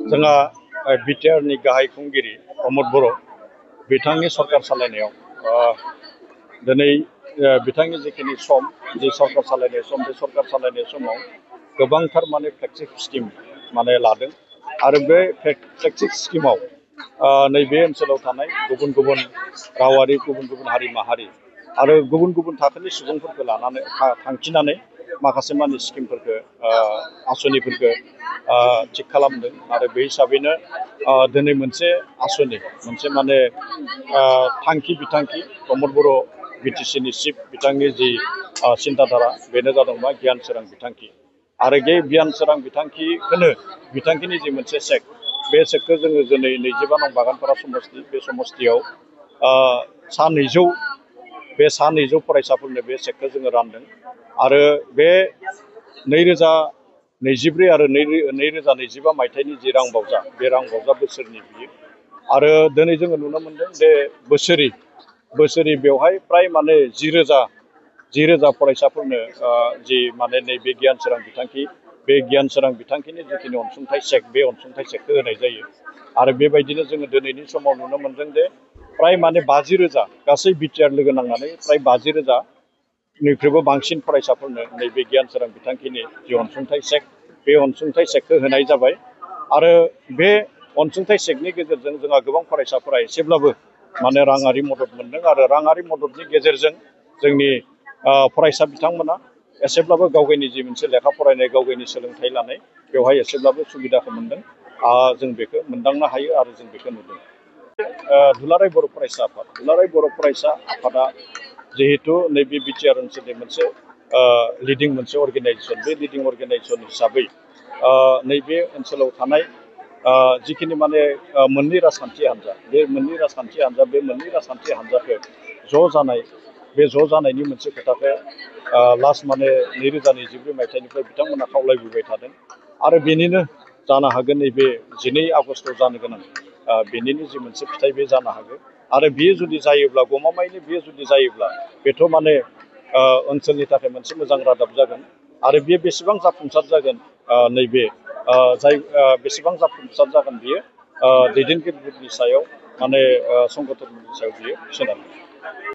जोंहा बिटिआरनि गाहाय खुंगिरि प्रमद बर' बिथांनि सरकार सालायनायाव दिनै बिथांनि जिखिनि सम जि सरकार सालायनाय सम बे सरकार सालायनाय समाव गोबांथार माने फ्लेक्सिब स्किम माने लादों आरो बे फ्लेक्सिब स्किमाव नैबे ओनसोलाव थानाय गुबुन गुबुन रावारि गुबुन गुबुन हारि माहारि आरो गुबुन गुबुन थाखोनि सुबुंफोरखौ लानानै थांखिनानै माखासे माने स्किमफोरखौ आसनिफोरखौ थिग खालामदों आरो बे हिसाबैनो दिनै मोनसे आसनि मोनसे माने थांखि बिथांखि प्रमद बर' बिटिसिनि चिफ बिथांनि जि सिन्ताधारा बेनो जादों मा गियान सोरां बिथांखि आरो बे गियान सोरां बिथांखिनि जि मोनसे सेक बे सेकखौ जोङो दिनै 22 नं बागानपारा समस्ति बे समस्तियाव सा 200 फरायसाफोरनो बे सेकखौ जोङो रानदों आरो बे 2024 आरो 2025 मायथाइनि जि रां बावजा बे रां बावजा बोसोरनि बियो आरो दिनै जोङो नुनो मोनदों जे बोसोरि बेवहाय प्राय माने 10,000 फरायसाफोरनो जि माने नैबे गियान सोरां बिथांखि बे गियान सोरां बिथांखिनि जिखिनि अनसुंथाइ सेक बे अनसुंथाइ सेकखौ होनाय जायो आरो बेबायदिनो जोङो दिनैनि समाव नुनो मोनदों जे प्राय माने 50,000 गासै बिटिआर लोगो नांनानै प्राय 50,000निख्रुइबो बांसिन फरायसाफोरनो नैबे गियान सोरां बिथांखिनि जि अनसुंथाइ सेक बे अनसुंथाइ सेकखौ होनाय जाबाय आरो बे अनसुंथाइ सेकनि गेजेरजों जोंहा गोबां फरायसाफोरा एसेब्लाबो माने राङारि मदद मोनदों आरो राङारि मददनि गेजेरजों जोंनि फरायसा बिथांमोना एसेब्लाबो गावगायनि जि मोनसे लेखा फरायनाय गावगायनि सोलोंथाइ लानाय बेवहाय एसेब्लाबो सुबिदाखौ मोनदों जों बेखौ मोनदांनो हायो आरो जों बेखौ नुदों दुलाराय बर' फरायसा आफादा जिहेतु नैबे बिटिआर ओनसोलनि मोनसे लिडिं मोनसे अर्गेनाइजेसन बे लिडिं अर्गेनाइजेसन हिसाबै नैबे ओनसोलाव थानाय जिखिनि माने मोननै राजखान्थि हान्जा बे मोननै राजखान्थि हान्जाखौ ज' जानाय बे ज' जानायनि मोनसे खोथाखौ लास्ट माने 2024 मायथाइनिफ्राय बिथांमोना खावलायबोबाय थादों आरो बेनिनो जानो हागोन नैबे 12 आगस्टआव जानो गोनां बेनिनो जि मोनसे फिथाइ बे जानो हागौ आरो बेयो जुदि जायोब्ला गमामायैनो बेयो जुदि जायोब्ला बेथ' माने ओनसोलनि थाखाय मोनसे मोजां रादाब जागोन आरो बेयो बेसेबां जाफुंसार जागोन बेसेबां जाफुंसार जागोन बियो दैदेनगिरिफोरनि सायाव माने संगठननि सायाव बियो सोनारो।